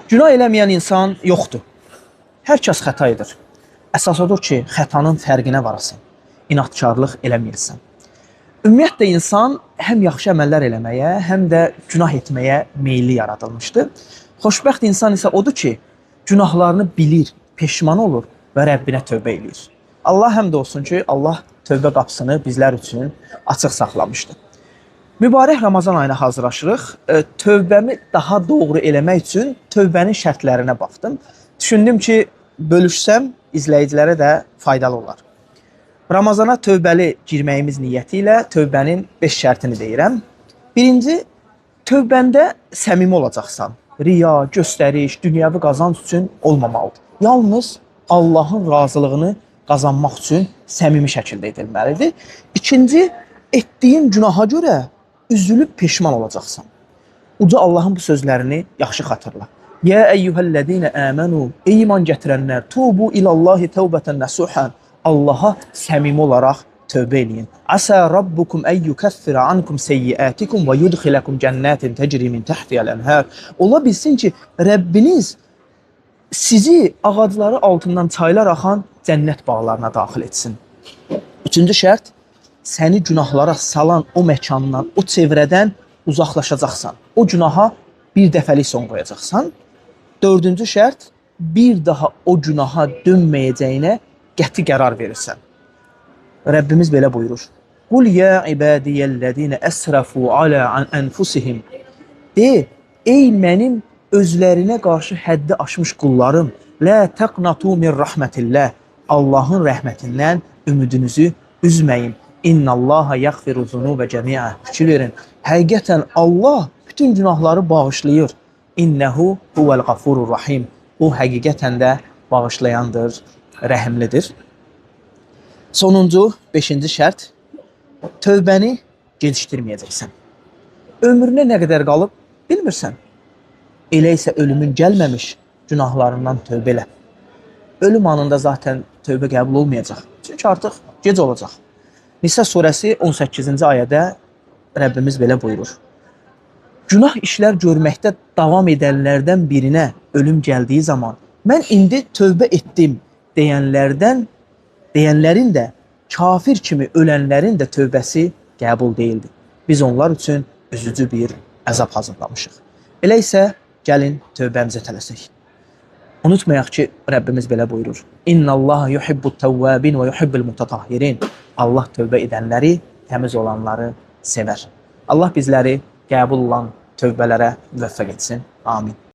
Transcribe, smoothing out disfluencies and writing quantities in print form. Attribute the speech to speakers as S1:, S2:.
S1: Günah eləməyən insan yoxdur. Hər kəs xəta edir. Əsas odur ki, xətanın fərqinə varasan, inadkarlıq eləməyəsən. Ümumiyyətlə insan həm yaxşı əməllər eləməyə, həm də günah etməyə meyilli yaradılmışdır. Xoşbəxt insan isə odur ki, günahlarını bilir, peşman olur və Rəbbinə tövbə eləyir. Allah həmd olsun ki, Allah tövbə qapısını bizlər üçün açıq saxlamışdır. Mübarək Ramazan ayına hazırlaşırıq. Tövbəmi daha doğru eləmək üçün tövbənin şərtlərinə baxdım. Düşündüm ki, bölüşsəm izləyicilərə də faydalı olar. Ramazana tövbəli girməyimiz niyyəti ilə tövbənin 5 şərtini deyirəm. Birinci, tövbəndə səmimi olacaqsan. Riya, göstəriş, dünyəvi qazanc üçün olmamalıdır. Yalnız Allahın razılığını qazanmaq üçün səmimi şəkildə edilməlidir. İkinci, etdiyin günaha görə üzülüb peşman olacaqsan. Uca Allahın bu sözlərini yaxşı xatırla. Ya eyyuhellezine amenu, ey iman gətirənlər, tubu ilallahi tövbətən nasuhan. Allaha səmimi olaraq tövbə eləyin. Asa rabbukum en yukaffira ankum seyyiatikum və yudxilakum cennetin tecri min tahtiha'l enhar. Ola bilsin ki, Rəbbiniz sizi ağacları altından çaylar axan cənnət bağlarına daxil etsin. Üçüncü şərt, səni günahlara salan o məkandan, o çevrədən uzaqlaşacaqsan. O günaha bir dəfəlik son qoyacaqsan. Dördüncü şərt, bir daha o günaha dönməyəcəyinə qəti qərar verirsən. Rəbbimiz belə buyurur. Qul ya ibadiyellezine əsrafu ala enfusihim. De, ey mənim özlərinə qarşı həddi aşmış qullarım, la taqnatu min rahmetillah. Allahın rəhmətindən ümidinizi üzməyin. İnnallaha yaghfiru zunube cemi'a. Fikir verin. Həqiqətən Allah bütün günahları bağışlayır. İnnehu huvel gafurur rahim. O həqiqətən də bağışlayandır, rəhimlidir. Sonuncu, beşinci şərt, tövbəni gecikdirməyəcəksən. Ömrünə nə qədər qalıb bilmirsən. Elə isə ölümün gəlməmiş günahlarından tövbə elə. Ölüm anında zaten tövbə qəbul olmayacaq. Çünki artıq gec olacaq. Nisa surəsi 18-ci ayədə Rəbbimiz belə buyurur. Günah işlər görməkdə davam edənlərdən birinə ölüm gəldiyi zaman mən indi tövbə etdim deyənlərin də kafir kimi ölənlərin də tövbəsi qəbul deyildi. Biz onlar üçün üzücü bir əzab hazırlamışıq. Elə isə gəlin tövbəmizə tələsək. Unutmayaq ki, Rəbbimiz belə buyurur. İnnallaha yuhibbut tevvabin və yuhibbul mutatahhirin. Allah tövbə edənləri, təmiz olanları sevər. Allah bizləri qəbul olan tövbələrə müvəffəq etsin. Amin.